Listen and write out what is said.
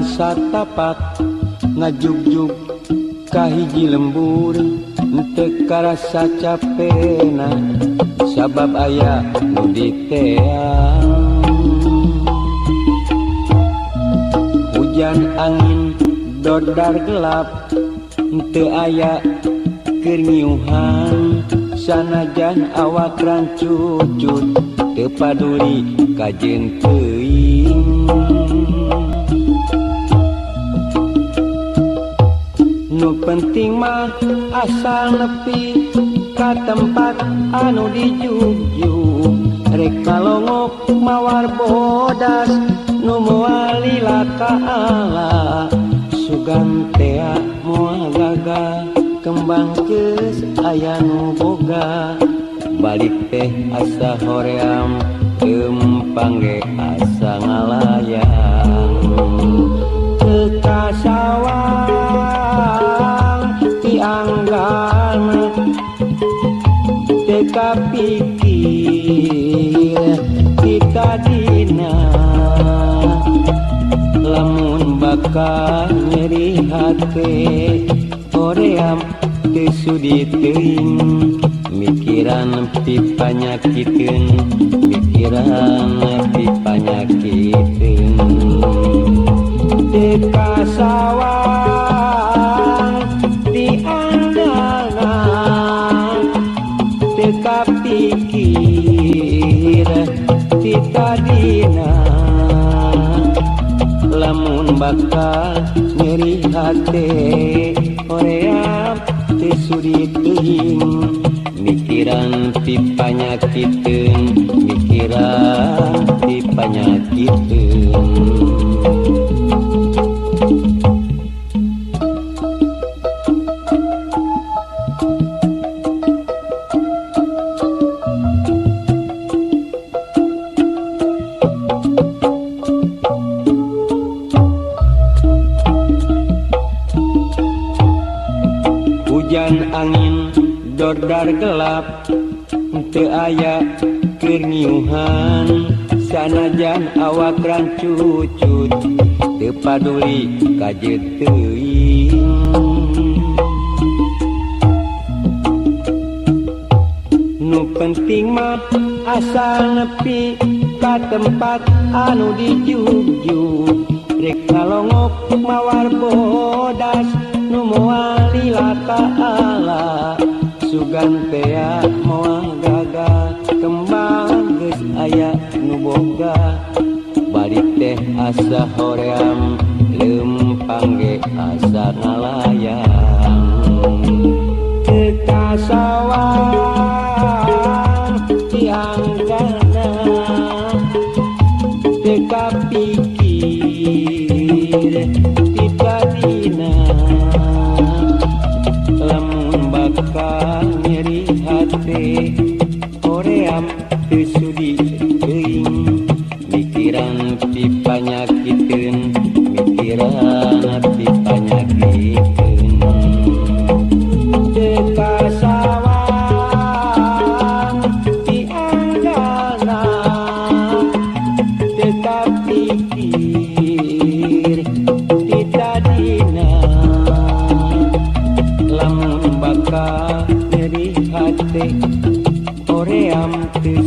Jalan satapak ngajugjug ka hiji lembur teu karasa capena sabab aya nu diteang. Hujan angin dodar gelap teu aya keur ngiuhan sanajan awak rancucut teu paduli kajeun teuing. Nu penting mah asal nepi ka tempat anu dijugjug rek kalongok mawar bodas nu moal lila ka ala sugan tea moal gagal kembang geus aya nu boga balik teh asa hoream lempang ge asa ngalayang. Teu kasawang ti anggalna teu kapikir kita dina lamun bakal nyeri hate hoream teu sudi teuing mikiran pipanyakiteun mikiran pipanyakiteun. Teu kasawang ti anggalna teu kapikir ti tadina lamun bakal nyeri hate hoream teu sudi teuing mikiran pipanyakiteun mikiran pipanyakiteun. Hujan angin dordar gelap teu aya keur ngiuhan sanajan awak rancucut teu paduli kajeun teuing. Nu penting mah asal nepi ka tempat anu dijugjug rek ngalongok mawar bodas nu moal lila ka ala sugan tea moal gagal kembang geus aya nu boga balik teh asa hoream lempang ge asa ngalayang. Teu kasawang ti anggalna teu kapikir ti tadina lamun bakal nyeri hate hoream teu sudi teuing mikiran pipanyakiteun mikiran pipanyakiteun. Teu kasawang ti anggalna teu kapikir ti tadina lamun bakal nyeri hate hoream teu